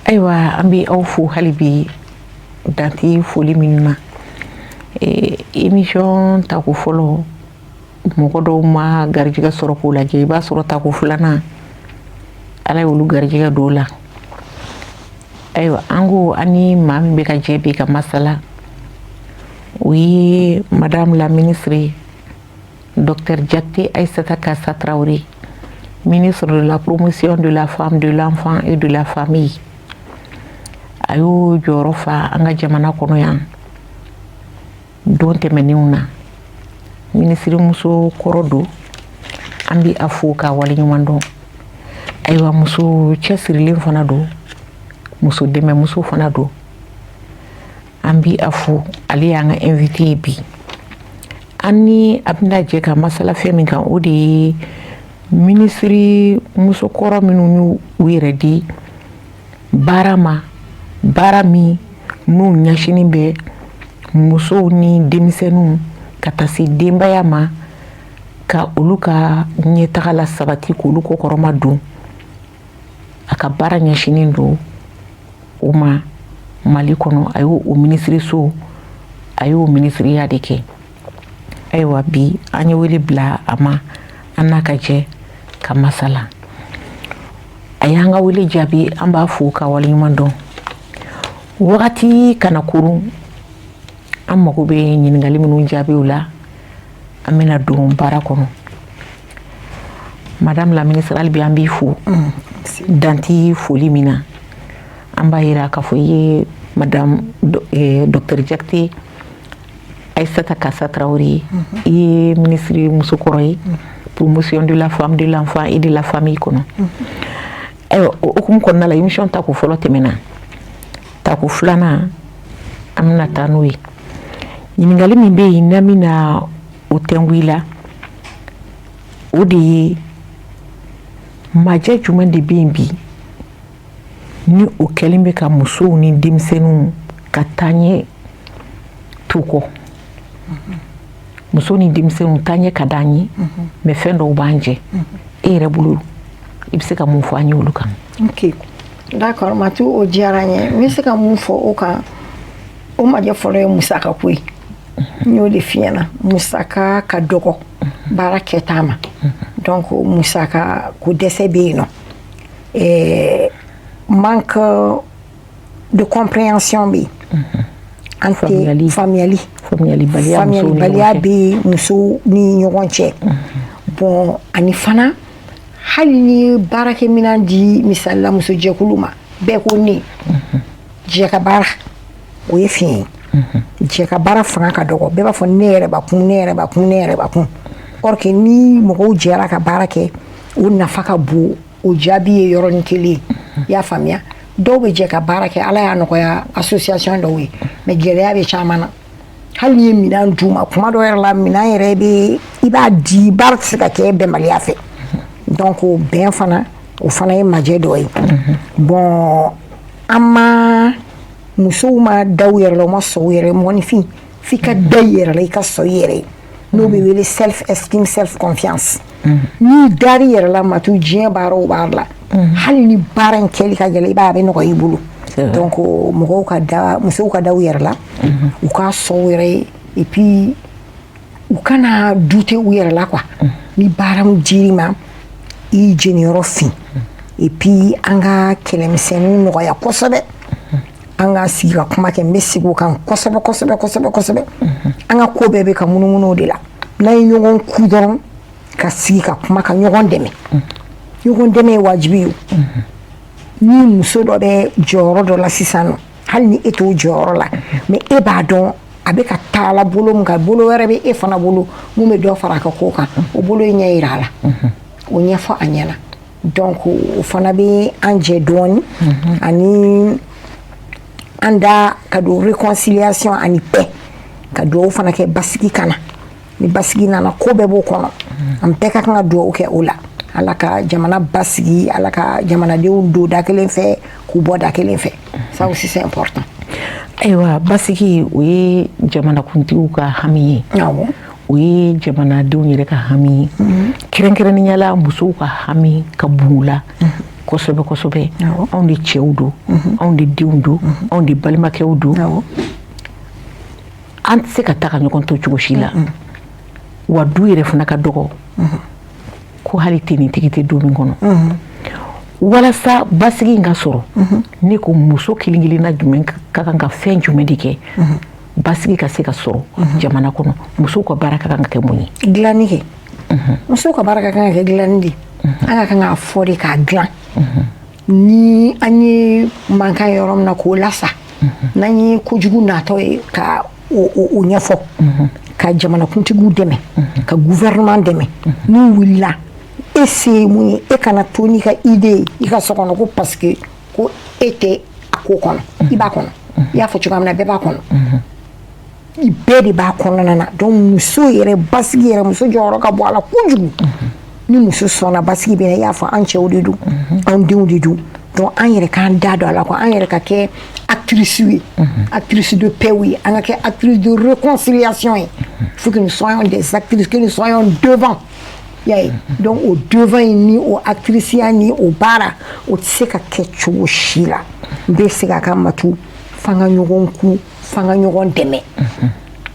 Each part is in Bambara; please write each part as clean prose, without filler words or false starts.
Ayiwa, an bɛ aw fo hali bi danti foli minnu na. Émission tako fɔlɔ, mɔgɔ dɔw ma garijɛgɛ sɔrɔ k'o lajɛ. I b'a sɔrɔ tako filanan, Ala ye olu garijɛgɛ dɔw la. Ayiwa, an ko an ni maa min bɛ ka jɛ bi ka masala, o ye Madame la ministre Docteur Diakité Aïssata Kassa Traoré, ministre de la Promotion de la Femme, de l'Enfant et de la Famille. A y'o jɔyɔrɔ fa an ka jamana kɔnɔ yan don tɛmɛnenw na. Minisiri muso kɔrɔ don, an bɛ a fo k'a waleɲuman dɔn. Ayiwa, muso cɛsirilen fana don, muso dɛmɛmuso fana don. An bi a fo, ale y'an ka invité ye bi. An ni a bɛna jɛ ka masala fɛn min kan, o de ye minisiri musokɔrɔ minnu y'u u yɛrɛ di baara ma, baara min n'u ɲɛsinin bɛ musow ni denmisɛnninw ka taa se denbaya ma, ka olu ka ɲɛtaga la sabati, k'olu kɔkɔrɔma don. A ka baara ɲɛsinin don o ma Mali kɔnɔ. A y'o o minisiriso, a y'o minisiriya de kɛ. Ayiwa, bi an ye wele bila a ma, an n'a ka jɛ ka masala. A y'an ka wele jaabi, an b'a fo ka waleɲuman dɔn. Wagati kana kurun, an mago bɛ ɲininkali minnu jaabiw la, an bɛna don baara kɔnɔ. Madame la ministre, hali bi an b'i fo danti foli min na. An b'a yira k'a fɔ i ye Madame Docteur Diakité Aïssata Kassa Traoré, i ye ministre musokɔrɔ ye Promotion de la Femme, de l'Enfant et de la Famille kɔnɔ. Ayiwa, o hukumu kɔnɔna la, émission tako fɔlɔ tɛmɛna, tako filanan an bɛna taa n'o ye. Ɲininkali min bɛ yen n'an bɛna o tɛnku i la, o de ye: majɛ jumɛn de bɛ yen bi ni o kɛlen bɛ ka musow ni denmisɛnninw ka taaɲɛ to kɔ? Muso ni denmisɛnninw taaɲɛ ka d'an ye, mais fɛn dɔw b'an jɛ. E yɛrɛ bolo, i bɛ se ka mun fɔ an ye olu kan? Ok, d'accord Matu, o diyara n ye. N bɛ se ka mun fɔ o kan? O majɛ fɔlɔ ye musaka ko ye. N y'o de f'i ɲɛna, musaka ka dɔgɔ baara kɛta ma. Donc musaka ko dɛsɛ bɛ yen nɔ, manque de compréhension bɛ yen. An tɛ faamuyali faamuyalibaliya. Faamuyalibaliya bɛ musow ni ɲɔgɔn cɛ. Bon, ani fana, hali ni ye baarakɛminɛn di, misali la, musojɛkulu ma, bɛɛ ko ne jɛ ka baara, o ye fiɲɛ ye. Jɛ ka baara fanga ka dɔgɔ. Bɛɛ b'a fɔ ne yɛrɛ bakun, ne yɛrɛ bakun, ne yɛrɛ bakun. Or que ni mɔgɔw jɛra ka baara kɛ, o nafa ka bon. O jaabi ye yɔrɔnin kelen, i y'a faamuya. Dɔw bɛ jɛ ka baara kɛ, Ala y'a nɔgɔya association dɔw ye, mais gɛlɛya bɛ caman na. Hali n'i ye minɛn d'u ma, kuma dɔw yɛrɛ la, minɛn yɛrɛ bɛ, i b'a di, baara tɛ se ka kɛ bɛnbaliya fɛ. Donc o bɛn fana, o fana ye majɛ dɔ ye. Bon, an ma musow ma da u yɛrɛ la, u ma sɔn u yɛrɛ ye. Mɔgɔninfin, f'i ka da i yɛrɛ la, i ka sɔn i yɛrɛ ye, n'o bɛ wele self esteem, self confiance. N'i dar'i yɛrɛ la, Matu, diɲɛ baara o baara la, hali ni baara in kɛli ka gɛlɛn, i b'a, a bɛ nɔgɔya i bolo. Donc mɔgɔw ka da, musow ka da u yɛrɛ la, u ka sɔn u yɛrɛ ye, et puis u kana douter u yɛrɛ la quoi. Ni baara min dir'i ma, i jeniyɔrɔ fin. Et puis an ka kɛlɛmisɛnninw nɔgɔya kosɛbɛ, an ka sigi ka kuma kɛ. N bɛ segin o kan kosɛbɛ kosɛbɛ kosɛbɛ kosɛbɛ. An ka ko bɛɛ bɛ ka munumunu o de la. N'an ye ɲɔgɔn ku dɔrɔn, ka sigi ka kuma, ka ɲɔgɔn dɛmɛ, ɲɔgɔn dɛmɛ ye wajibi ye. Ni muso dɔ bɛ jɔyɔrɔ dɔ la sisan nɔ, hali ni e t'o jɔyɔrɔ la, mais e b'a dɔn a bɛ ka taa la bolo min kan, bolo wɛrɛ bɛ e fana bolo mun bɛ dɔ fara a ka ko kan, o bolo in ɲɛ yira a la, o ɲɛfɔ a ɲɛna. Donc o fana bɛ an jɛ dɔɔni, ani an da ka don réconciliation ani paix, ka dugawu fana kɛ basigi ka na. Ni basigi nana, ko bɛɛ b'o kɔnɔ. An bɛɛ ka kan ka dugawu kɛ o la, Ala ka jamana basigi, Ala ka jamanadenw don da kelen fɛ, k'u bɔ da kelen fɛ. Ça aussi, c'est important. Ayiwa, basigi, o ye jamanakuntigiw ka hami ye. O ye jamanadenw yɛrɛ ka hami ye. Kɛrɛnkɛrɛnnenya la, musow ka hami ka bon la. Kosɛbɛ kosɛbɛ. Anw de cɛw don, anw de denw don, anw de balimakɛw don. An tɛ se ka taa ka ɲɔgɔn to cogo si la. Wa du yɛrɛ fana ka dɔgɔ ko hali tenitigi tɛ du min kɔnɔ. Walasa basigi in ka sɔrɔ, ne ko muso kelen kelenna jumɛn ka kan ka fɛn jumɛn de kɛ basigi ka se ka sɔrɔ jamana kɔnɔ? Musow ka baara ka kan ka kɛ mun ye? Dilanni kɛ. Musow ka baara ka kan ka kɛ dilanni de. An ka kan k'a fɔ de k'a dilan. Ni an ye mankan ye yɔrɔ min na, k'o lasa. N'an ye kojugu natɔ ye, ka o ɲɛfɔ, ka jamanakuntigiw dɛmɛ, ka gouvernement dɛmɛ. N'u wulila, e se ye mun ye? E kana to n'i ka idée ye i ka so kɔnɔ ko parce que ko e tɛ a ko kɔnɔ. I b'a kɔnɔ. I y'a fɔ cogoya min na, bɛɛ b'a kɔnɔ, i bɛɛ de b'a kɔnɔna na. Donc muso yɛrɛ, basigi yɛrɛ, muso jɔyɔrɔ ka bon a la kojugu. Ni muso sɔnna, basigi bɛ na. I y'a fɔ, an cɛw de don, an denw de don. Donc an yɛrɛ k'an da don a la quoi. An yɛrɛ ka kɛ actrice ye, actrice de paix ye, an ka kɛ actrice de réconciliation ye. Il faut que nous soyons des actrices, que nous soyons devant. I y'a ye? Donc o devant in ni o actrice ya ni o baara, o tɛ se ka kɛ cogo si la. N bɛ segin a kan, matu, f'an ka ɲɔgɔn ku, f'an ka ɲɔgɔn dɛmɛ,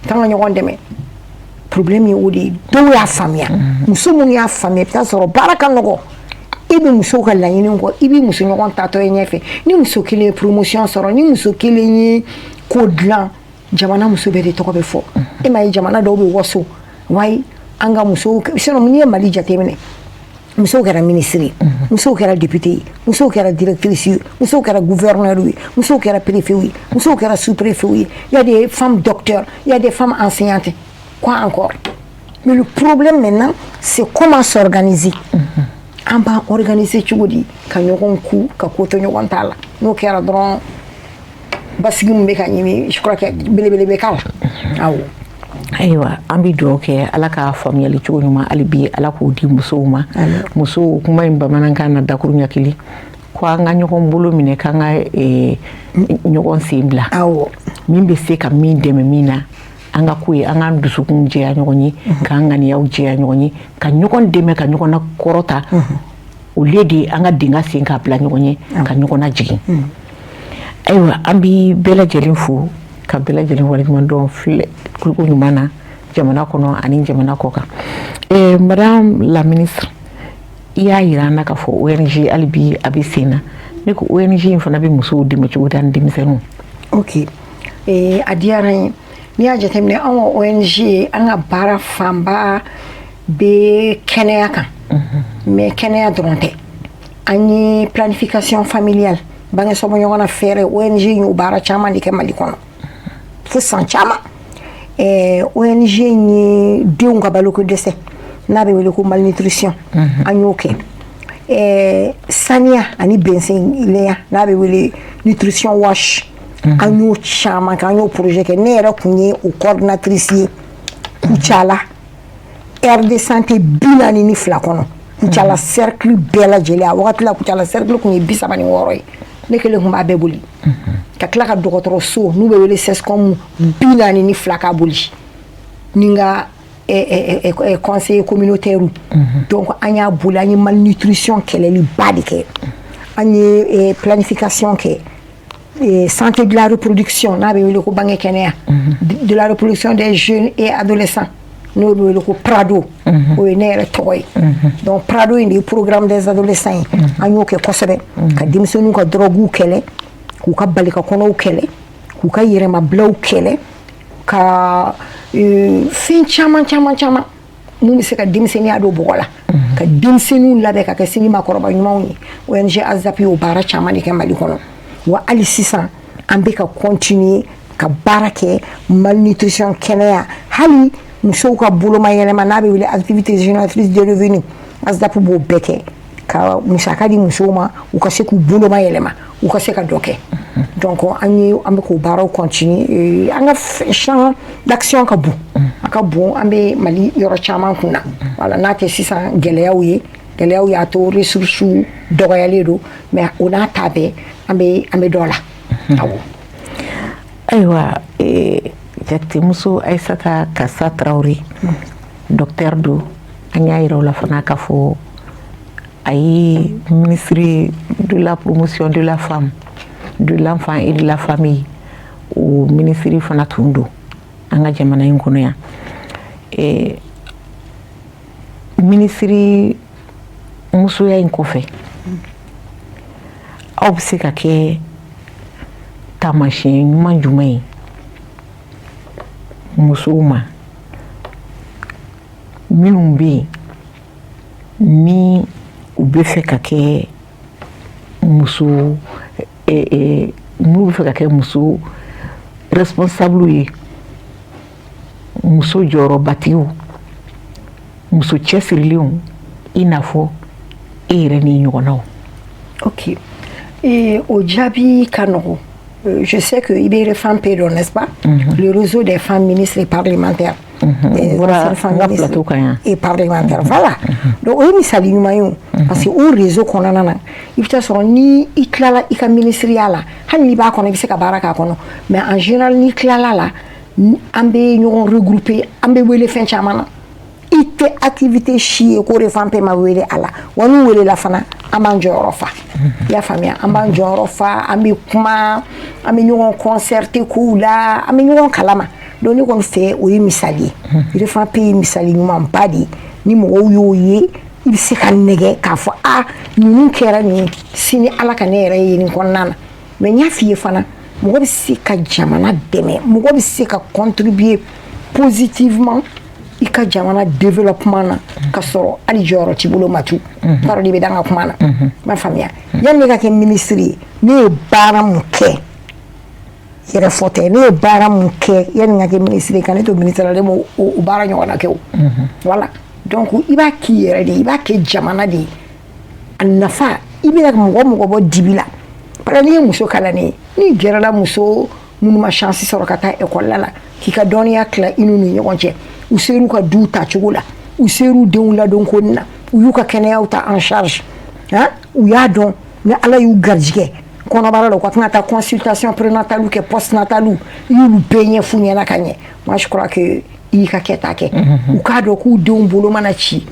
f'an ka ɲɔgɔn dɛmɛ. Problème ye o de ye. Dɔw y'a faamuya, muso minnu y'a faamuya, i bɛ taa sɔrɔ baara ka nɔgɔ. E bɛ musow ka laɲini kɔ, i b'i muso ɲɔgɔn tatɔ ye ɲɛfɛ. Ni muso kelen ye promotion sɔrɔ, ni muso kelen ye ko dilan, jamana muso bɛɛ de tɔgɔ bɛ fɔ. E m'a ye, jamana dɔw bɛ waso wayi, an ka musow. Sinon n'i ye Mali jateminɛ, musow kɛra ministre ye, musow kɛra député ye, musow kɛra directrice ye, musow kɛra gouverneur ye, musow kɛra préfet ye, musow kɛra sous-préfet ye. Il y a des femmes docteurs, il y a des femmes enseignantes, quoi encore? Mais le problème maintenant, c'est comment s'organiser. An b'an organiser cogo di ka ɲɔgɔn ku, ka ko to ɲɔgɔn ta la? N'o kɛra dɔrɔn, basigi min bɛ ka ɲini, je crois que belebele bɛ k'a la, awɔ. Ayiwa, an bɛ dugawu kɛ, Ala ka faamuyali cogo ɲuman hali bi, Ala k'o di musow ma. Musow, kuma in bamanankan na, dakuru ɲɛ kelen ko an ka ɲɔgɔn bolo minɛ, k'an ka ɲɔgɔn sen bila. Min bɛ se ka min dɛmɛ min na, an ka ko ye, an k'an dusukun jɛya ɲɔgɔn ye, k'an ŋaniyaw jɛya ɲɔgɔn ye, ka ɲɔgɔn dɛmɛ, ka ɲɔgɔn na kɔrɔta, au lieu de an ka dingɛ sen k'a bila ɲɔgɔn ye, ka ɲɔgɔn lajigin. Ayiwa, an bi bɛɛ lajɛlen fo, ka bɛɛ lajɛlen waleɲuman dɔn filɛ kuliko ɲuman na jamana kɔnɔ ani jamana kɔ kan. Madame la ministre, i y'a yira an na k'a fɔ ONG hali bi a bɛ sen na. Ne ko ONG in fana bɛ musow dɛmɛ cogo di, ani denmisɛnninw? Ok, a diyara n ye. N'i y'a jateminɛ, anw ka ONG, an ka baara fanba bɛ kɛnɛya kan, mais kɛnɛya dɔrɔn tɛ. An ye planification familiale, bange sɔbɔ ɲɔgɔn na fɛɛrɛ, ONG y'o baara caman de kɛ Mali kɔnɔ fo san caman. ONG ye denw ka baloko dɛsɛ, n'a bɛ wele ko malnutrition, an y'o kɛ. Saniya ani bɛnsenlenya, n'a bɛ wele nutrition wash, an y'o caman kɛ, an y'o projet kɛ. Ne yɛrɛ kun ye o coordinatrice ye Kucala, aire de santé 42 kɔnɔ, Kucala cercle bɛɛ lajɛlen. A wagati la, Kucala cercle kun ye 36 ye, ne kelen kun b'a bɛɛ boli, ka tila ka dɔgɔtɔrɔso n'u bɛ wele CSCOM 42 k'a boli ni n ka conseiller communautaire. Donc an y'a boli, an ye malnutrition kɛlɛli ba de kɛ, an ye planification kɛ, santé de la reproduction, n'a bɛ wele ko bange kɛnɛya de la reproduction des jeunes et adolescents, n'o bɛ wele ko PRADO, o ye ne yɛrɛ tɔgɔ ye. Donc PRADO in de ye programme des adolescents ye. An y'o kɛ kosɛbɛ, ka denmisɛnninw ka droguw kɛlɛ, k'u ka balika kɔnɔw kɛlɛ, k'u ka yɛrɛmabilaw kɛlɛ, ka fɛn caman caman caman mun bɛ se ka denmisɛnninya don bɔgɔ la, ka denmisɛnninw labɛn ka kɛ sini maakɔrɔba ɲumanw ye. ONG ASDAP y'o baara caman de kɛ Mali kɔnɔ. Wa hali sisan, an bɛ ka continuer ka baara kɛ malnutrition kɛnɛya, hali musow ka boloma yɛlɛma, n'a bɛ wele activité génératrice de revenu. ASDAP b'o bɛɛ kɛ, ka musaka di musow ma, u ka se k'u boloma yɛlɛma, u ka se ka dɔ kɛ. Donc an ye, an bɛ k'o baaraw continuer. An ka champ d'action ka bon, a ka bon. An bɛ Mali yɔrɔ caman kun na. Voilà, n'a tɛ sisan gɛlɛyaw ye, gɛlɛyaw y'a to ressources dɔgɔyalen don, mais o n'a ta bɛɛ, an bɛ dɔ la, awɔ. Ayiwa, jatemuso Ayisata Kasa Tarawele, docteur don. An y'a yira o la fana k'a fɔ A ye ministre de la Promotion de la Femme, de l'Enfant et de la Famille, o minisiri fana tun don an ka jamana in kɔnɔ yan. Minisiri musoya in kɔfɛ, aw bɛ se ka kɛ taamasiyɛn ɲuman jumɛn ye musow ma minnu bɛ yen ni u bɛ fɛ ka kɛ muso, n'u bɛ fɛ ka kɛ muso responsable ye, muso jɔyɔrɔbatigiw, muso cɛsirilenw, i n'a fɔ e yɛrɛ ni ɲɔgɔnnaw? Ok, et o jaabi ka nɔgɔn. Je sais que i bɛ REFAMP dɔn, n'est-ce pas? Le Réseau des femmes ministres et parlementaires. Des Bɔra anciennes n ka femmes ministres plateau kan yan. et parlementaires. Voilà. Donc o ye misali ɲuman ye o. Parce que o réseau kɔnɔna na, i bɛ taa sɔrɔ ni i tilala i ka ministériya la, hali n'i b'a kɔnɔ, i bɛ se ka baara k'a kɔnɔ. Mais en général, n'i tilala la, an bɛ ɲɔgɔn regrouper, an bɛ wele fɛn caman na. I tɛ activité si ye ko REFAMP ma wele a la. Wa n'u welela fana, an b'an jɔyɔrɔ fa. I y'a faamuya, an b'an jɔyɔrɔ fa, an bɛ kuma, an bɛ ɲɔgɔn concerter kow la, an bɛ ɲɔgɔn kalama. Donc ne kɔni fɛ, o ye misali ye. REFAMP ye misali ɲumanba de ye. Ni mɔgɔw y'o ye, i bɛ se ka nɛgɛ k'a fɔ a ninnu kɛra nin ye, sini Ala ka ne yɛrɛ ye nin kɔnɔna na. Mais n y'a f'i ye fana, mɔgɔ bɛ se ka jamana dɛmɛ, mɔgɔ bɛ se ka contribuer positivement i ka jamana développement na ka sɔrɔ hali jɔyɔrɔ t'i bolo. Matu, t'a dɔn n'i bɛ da n ka kuma na. I m'a faamuya, yanni ne ka kɛ ministre ye, ne ye baara mun kɛ, yɛrɛ fɔ tɛ, ne ye baara mun kɛ yanni n ka kɛ ministre ye, ka ne to ministre la, ne m'o o baara ɲɔgɔnna kɛ o. Voilà, donc i b'a k'i yɛrɛ de ye, i b'a kɛ jamana de ye. A nafa, i bɛna mɔgɔ mɔgɔ bɔ dibi la. Par exemple, n'i ye muso kalannen ye, n'i gɛrɛla muso minnu ma chance sɔrɔ ka taa école la, k'i ka dɔnniya tila i n'u ni ɲɔgɔn cɛ, u ser'u ka duw ta cogo la, u ser'u denw ladonko na, u y'u ka kɛnɛyaw ta en charge, han, u y'a dɔn ni Ala y'u garijɛgɛ kɔnɔbara la, u ka kan ka taa consultation prénatale kɛ, postnatale, i y'olu bɛɛ ɲɛf'u ɲɛna ka ɲɛ. Moi, je crois que i y'i ka kɛta kɛ. U k'a dɔn k'u denw bolo mana ci,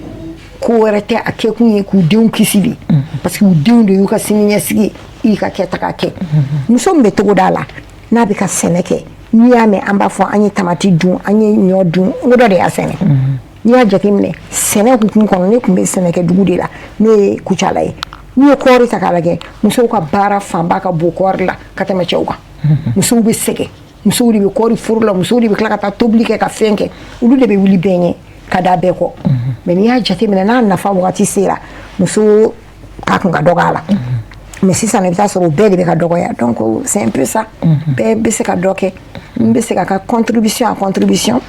ko wɛrɛ tɛ, a kɛkun ye k'u denw kisi de, parce que u denw de y'u ka sini ɲɛsigi ye. I y'i ka kɛta ka kɛ. Muso min bɛ togoda la, n'a bɛ ka sɛnɛ kɛ, n'i y'a mɛn an b'a fɔ an ye tamati dun, an ye ɲɔ dun, n ko dɔ de y'a sɛnɛ. N'i y'a jateminɛ sɛnɛ hukumu kɔnɔ, ne tun bɛ sɛnɛkɛ dugu de la, n'o ye Kucala ye. N'i ye kɔɔri ta k'a lajɛ, musow ka baara fanba ka bon kɔɔri la ka tɛmɛ cɛw kan. Musow bɛ sɛgɛn, musow de bɛ kɔɔri foro la, musow de bɛ tila ka taa tobili kɛ, ka fɛn kɛ, olu de bɛ wuli bɛɛ ɲɛ ka da bɛɛ kɔ. Mais n'i y'a jateminɛ, n'a nafa wagati sera, muso ka kun ka dɔgɔ a la. Mais sisan, i bɛ taa sɔrɔ o bɛɛ de bɛ ka dɔgɔya. Donc c'est un peu ça. Bɛɛ bɛ se ka dɔ kɛ, n bɛ se ka ka contribution à contribution,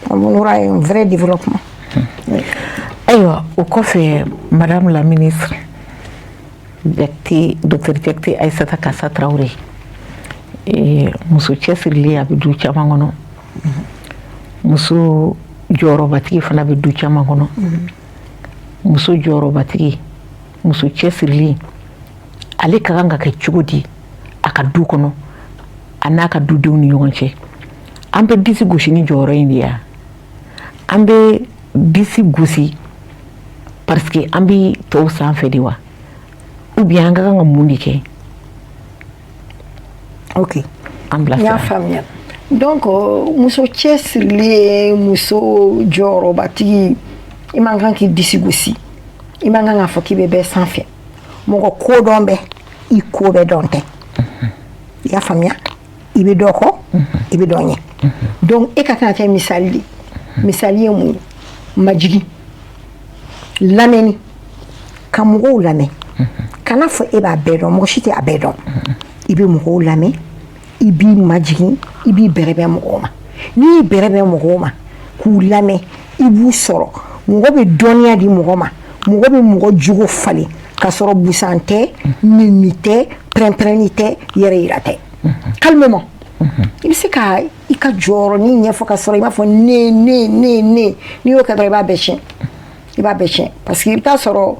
on aura un vrai développement. Oui. Ayiwa, o kɔfɛ, madame la ministre Jakite, docteur Jakite Aissata Kassa Traoré, muso cɛsirilen, a bɛ du caman kɔnɔ, muso jɔyɔrɔbatigi fana bɛ du caman kɔnɔ. Muso jɔyɔrɔbatigi, muso cɛsirilen, ale ka kan ka kɛ cogo di a ka du kɔnɔ, a n'a ka dudenw ni ɲɔgɔn cɛ? An bɛ disi gosi ni jɔyɔrɔ in de ye, an bɛ disi gosi parce que an bɛ tɔw sanfɛ de wa, ou bien an ka kan ka mun de kɛ? Ok. An N y'a bilasira. faamuya. Donc muso cɛsirilen, muso jɔyɔrɔbatigi, i man kan k'i disi gosi, i man kan k'a fɔ k'i bɛ bɛɛ sanfɛ. Mɔgɔ ko dɔn bɛ i ko bɛɛ dɔn tɛ. I y'a faamuya, i bɛ dɔ kɔ, i bɛ dɔ ɲɛ. Donc e ka kan ka kɛ misali de. Misali ye mun ye? Majigin, lamɛnni, ka mɔgɔw lamɛn. Kana fɔ e b'a bɛɛ dɔn, mɔgɔ si tɛ a bɛɛ dɔn. I bɛ mɔgɔw lamɛn, i b'i majigin, i b'i bɛrɛbɛn mɔgɔw ma. N'i y'i bɛrɛbɛn mɔgɔw ma k'u lamɛn, i b'u sɔrɔ. Mɔgɔ bɛ dɔnniya di mɔgɔ ma, mɔgɔ bɛ mɔgɔ jogo falen k'a sɔrɔ busan tɛ, nɛni tɛ, pɛrɛn-pɛrɛnni tɛ, yɛrɛ yira tɛ. Calmement, i bɛ se ka i ka jɔyɔrɔnin ɲɛfɔ ka sɔrɔ i b'a fɔ ne, ne, ne, ne. N'i y'o kɛ dɔrɔn, i b'a bɛɛ tiɲɛ, i b'a bɛɛ tiɲɛ. Parce que i bɛ taa sɔrɔ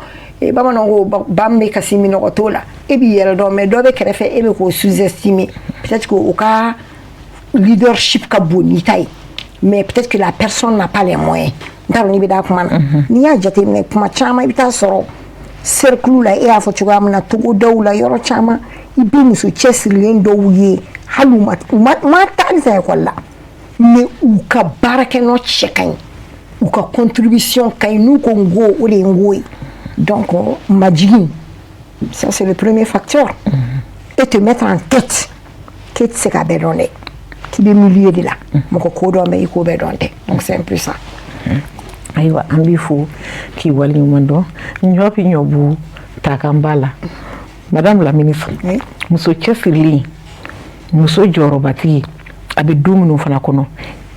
bamananw ko ba min bɛ kasi, minɔgɔ t'o la. E b'i yɛrɛ dɔn, mais dɔ bɛ kɛrɛfɛ, e bɛ k'o sous-estimer. Peut-être que o ka leadership ka bon n'i ta ye, mais peut-être que la personne n'a pas les moyens. N t'a dɔn n'i bɛ da kuma na. N'i y'a jateminɛ, kuma caman i bɛ taa sɔrɔ Cercle la, e y'a fɔ cogoya min na, togodaw la, yɔrɔ caman, i bɛ muso cɛsirilen dɔw ye, hali u ma taa halisa ekɔli la, mais u ka baarakɛnɔ cɛ ka ɲi, u ka contribution ka ɲi. N'u ko n ko, o de ye n ko ye. Donc majigin, ça c'est le premier facteur. Et te mettre en tête k'e tɛ se k'a bɛɛ dɔn dɛ, k'i bɛ milieu de la, mɔgɔ ko dɔn bɛ i ko bɛɛ dɔn tɛ. Donc c'est un peu ça. Ayiwa, an b'i fo k'i waleɲuman dɔn. Ɲɔ bɛ ɲɔbu ta kan ba la, madame la ministre. Oui. Muso cɛsirilen, muso jɔyɔrɔbatigi, a bɛ du minnu fana kɔnɔ,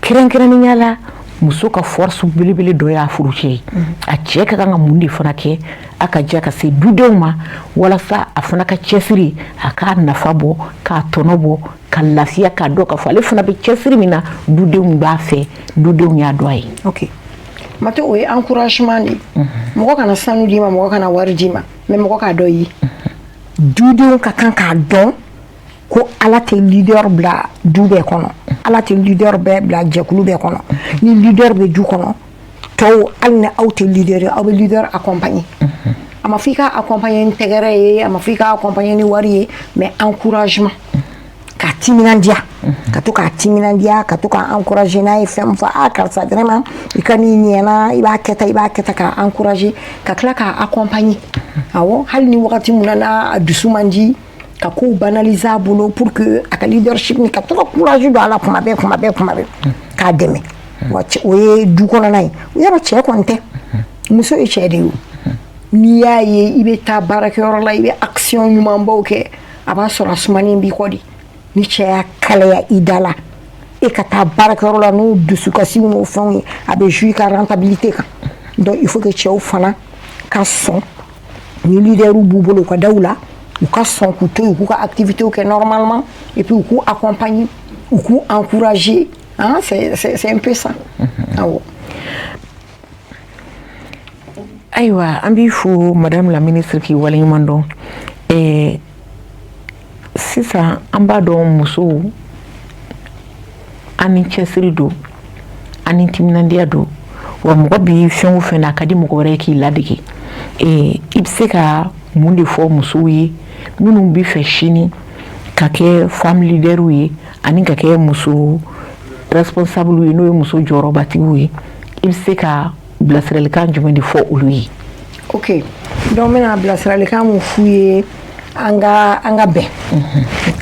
kɛrɛnkɛrɛnnenya la, muso ka force belebele dɔ y'a furucɛ ye. A cɛ ka kan ka mun de fana kɛ a ka ja ka se dudenw ma, walasa a fana ka cɛsiri, a k'a nafa bɔ, k'a tɔnɔ bɔ, ka lafiya, k'a dɔn k'a fɔ ale fana bɛ cɛsiri min na, dudenw b'a fɛ, dudenw y'a dɔn a ye? Ok Mate, o ye encouragement de ye. Mɔgɔ kana sanu d'i ma, mɔgɔ kana wari d'i ma, mais mɔgɔ k'a dɔn i ye. Dudenw ka kan k'a dɔn ko Ala tɛ leader bila du bɛɛ kɔnɔ, Ala tɛ leader bɛɛ bila jɛkulu bɛɛ kɔnɔ. Ni leader bɛ du kɔnɔ, tɔw, hali ni aw tɛ leader ye, aw bɛ leader accompagner. A ma fɔ i ka accompagner ni tɛgɛrɛ ye, a ma fɔ i ka accompagner ni wari ye, mais encouragement, k'a timinandiya, ka to k'a timinandiya, ka to k'a encourager. N'a ye fɛn min fɔ: "A karisa, vraiment i ka nin ɲɛna, i b'a kɛ tan, i b'a kɛ tan", k'a encourager, ka tila k'a accompagner. Awɔ, hali ni wagati mun na n'a dusu man di, ka kow banaliser a bolo pour que a ka leadership ni ka to ka courage don a la kuma bɛɛ, kuma bɛɛ, kuma bɛɛ, k'a dɛmɛ. Wa o ye du kɔnɔna ye. Yɔrɔ cɛ kɔni tɛ, muso ye cɛ de ye. O n'i y'a ye i bɛ taa baarakɛyɔrɔ la, i bɛ action ɲumanbaw kɛ, a b'a sɔrɔ a sumanen b'i kɔ de. Ni cɛ y'a kalaya i da la, e ka taa baarakɛyɔrɔ la n'o dusukasiw n'o fɛnw ye, a bɛ jouer i ka rentabilité kan. Donc il faut que cɛw fana ka sɔn, ni leader b'u bolo, u ka da u la, u ka sɔn k'u to yen, u k'u ka activités kɛ normalement, et puis u k'u accompagner, u k'u encourager, hein, c'est un peu ça, awɔ. Ayiwa, an b'i fo, madame la ministre, k'i waleɲuman dɔn. Sisan an b'a dɔn, musow, an ni cɛsiri don, an ni timinandiya don. Wa mɔgɔ bi fɛn o fɛn na, a ka di mɔgɔ wɛrɛ ye k'i ladege. I bɛ se ka mun de fɔ musow ye minnu bɛ fɛ sini ka kɛ femme leader ye ani ka kɛ muso responsable ye, n'o ye muso jɔyɔrɔbatigiw ye? I bɛ se ka bilasiralikan jumɛn de fɔ olu ye? Ok, donc n bɛna bilasiralikan mun f'u ye? An ka bɛn.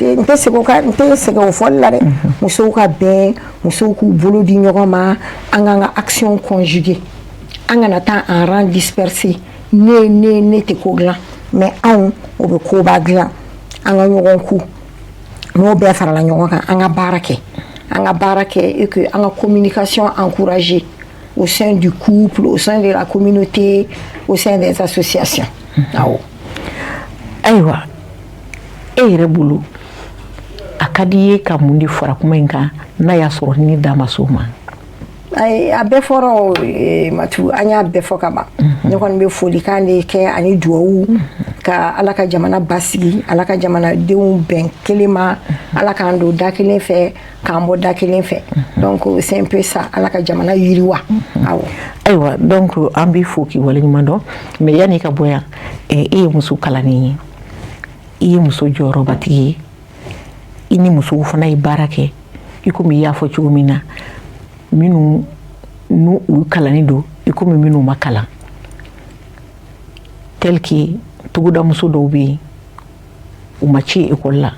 N tɛ segin o kan, n tɛ sɛgɛn o fɔli la dɛ. Musow ka bɛn, musow k'u bolo di ɲɔgɔn ma, an k'an ka action conjuguer, an kana taa en rang dispersé. Ne tɛ ko dilan, mais anw o bɛ koba dilan. An ka ɲɔgɔn ku, n'o bɛɛ farala ɲɔgɔn kan, an ka baara kɛ, an ka baara kɛ, et que an ka communication encourager au sein du couple, au sein de la communauté, au sein des associations, awɔ. Ayiwa, e yɛrɛ bolo, a ka di i ye ka mun de fara kuma in kan, n'a y'a sɔrɔ ni da ma s'o ma? Ayi, a bɛɛ fɔra o, Matu, an y'a bɛɛ fɔ ka ban. Ne kɔni bɛ folikan de kɛ ani duwawu, ka Ala ka jamana basigi, Ala ka jamanadenw bɛn kelen ma, Ala k'an don da kelen fɛ, k'an bɔ da kelen fɛ. Donc c'est un peu ça. Ala ka jamana yiriwa, awɔ. Ayiwa, donc an b'i fo k'i waleɲuman dɔn. Mais yanni i ka bɔ yan, e ye muso kalannen ye, i ye muso jɔyɔrɔbatigi ye, i ni musow fana ye baara kɛ, i komi i y'a fɔ cogo min na, minnu n'u u kalannen don, i komi minnu ma kalan, tel que togodamuso dɔw bɛ yen, u ma ci ekɔli la,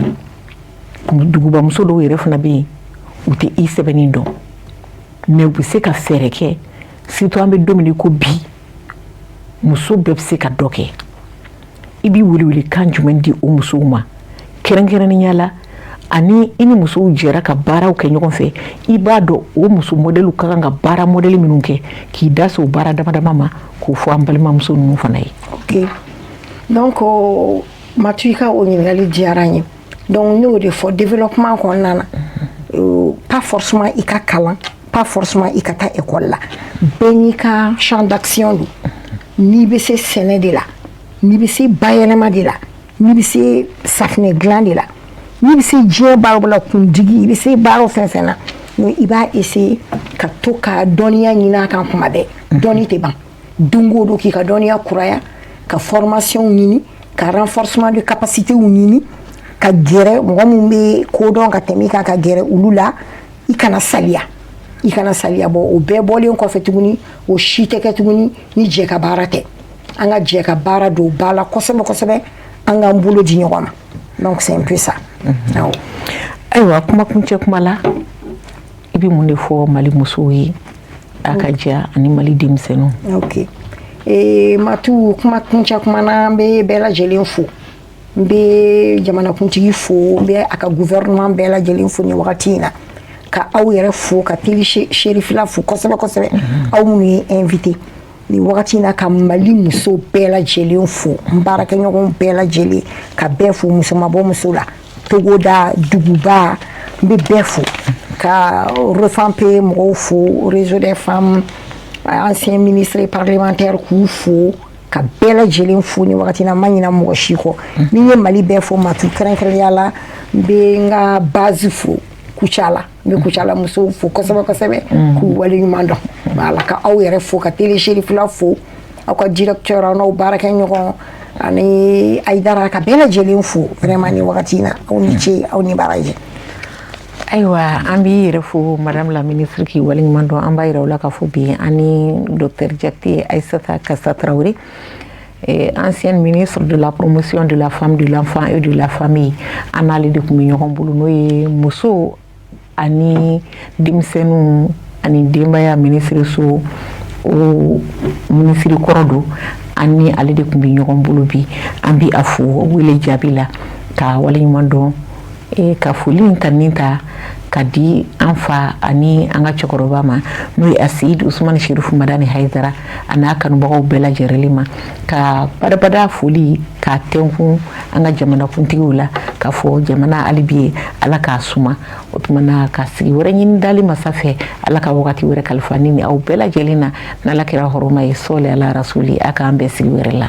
dugubamuso dɔw yɛrɛ fana bɛ yen, u tɛ i sɛbɛnni dɔn, mais u bɛ se ka fɛɛrɛ kɛ. Surtout an bɛ don min na i ko bi, muso bɛɛ bɛ se ka dɔ kɛ. I b'i welewelekan jumɛn di o musow ma kɛrɛnkɛrɛnnenya la, ani i ni musow jɛra ka baaraw kɛ ɲɔgɔn fɛ, i b'a dɔn o muso modèle ka kan ka baara modèle minnu kɛ, k'i da se o baara dama dama ma, k'o fɔ an balimamuso ninnu fana ye? Ok, donc Matu, i ka o ɲininkali diyara n ye. Donc ne y'o de fɔ développement kɔnɔna na, pas forcément i ka kalan, pas forcément i ka taa école la. Bɛɛ n'i ka champ d'action don. N'i bɛ se sɛnɛ de la, n'i bɛ se bayɛlɛma de la, n'i bɛ se safinɛ dilan de la, n'i bɛ se diɲɛ baara la, kundigi, i bɛ se baara fɛn fɛn na, donc i b'a essayer ka to ka dɔnniya ɲini a kan kuma bɛɛ. Dɔnni tɛ ban. Don o don k'i ka dɔnniya kuraya. Ka formation ɲini, ka renforcement de capacité ɲini, ka gɛrɛ mɔgɔ min bɛ kodɔn ka tɛmɛ i kan, ka gɛrɛ olu la. I kana saliya, i kana saliya. Bɔ o bɛɛ bɔlen kɔfɛ tuguni, o si tɛ kɛ tuguni ni jɛ ka baara tɛ. An ka jɛ ka baara don ba la kosɛbɛ kosɛbɛ, an k'an bolo di ɲɔgɔn ma. Donc c'est un peu ça, awɔ. Ayiwa, kuma kuncɛ kuma la, i bɛ mun de fɔ Mali musow ye a ka diya ani Mali denmisɛnninw? Ok, Matu, kuma kuncɛ kuma na, n bɛ bɛɛ lajɛlen fo. N bɛ jamanakuntigi fo, n bɛ a ka gouvernement bɛɛ lajɛlen fo nin wagati in na, ka aw yɛrɛ fo, ka Télé Cherifila fo kosɛbɛ kosɛbɛ, aw minnu ye invité nin wagati in na, ka Mali muso bɛɛ lajɛlen fo, n baarakɛɲɔgɔnw bɛɛ lajɛlen, ka bɛɛ fo, muso ma bɔ muso la, togoda, duguba, n bɛ bɛɛ fo, ka Refampe mɔgɔw fo, Réseau des femmes, ancien ministre et parlementaire, k'u fo, ka bɛɛ lajɛlen fo nin wagati na. N ma ɲinɛ mɔgɔ si kɔ. Ni n ye Mali bɛɛ fo, Matu, kɛrɛnkɛrɛnnenya la, n bɛ n ka base fo Kucala. N bɛ Kucala musow fo kosɛbɛ kosɛbɛ, k'u waleɲuman dɔn. Voilà, ka aw yɛrɛ fo, ka Télé Cherifila fo, aw ka directeur, aw n'aw baarakɛɲɔgɔn ani Ayidara, ka bɛɛ lajɛlen fo vraiment nin wagati in na. Aw ni ce, aw ni baraji. Ayiwa, an b'i yɛrɛ fo, madame la ministre, k'i waleɲuman dɔn. An b'a yira u la k'a fɔ bi an ni docteur Jakite Aissata Kassa Traoré, ancienne ministre de la Promotion de la femme, de l'enfant et de la famille, an n'ale de tun bɛ ɲɔgɔn bolo, n'o ye muso ani denmisɛnninw ani denbaya minisiriso, o minisiri kɔrɔ don. An ni ale de tun bɛ ɲɔgɔn bolo bi. An bi a fo wele jaabi la, ka waleɲuman dɔn, ka foli in ta ni ta ka di an fa ani an ka cɛkɔrɔba ma, n'o ye Aseyid Usumani Sherifu Madani Hayidara, a n'a kanubagaw bɛɛ lajɛlen ma, ka badabada foli k'a tɛnkun an ka jamanakuntigiw la, k'a fɔ jamana hali bi ye Ala k'a suma. O tuma na, ka sigi wɛrɛ ɲini dali masa fɛ, Ala ka wagati wɛrɛ kalifa ni aw bɛɛ lajɛlen na, n'Ala kɛra hɔrɔma ye. Sɔli ala rasuli. A k'an bɛɛ sigi wɛrɛ la.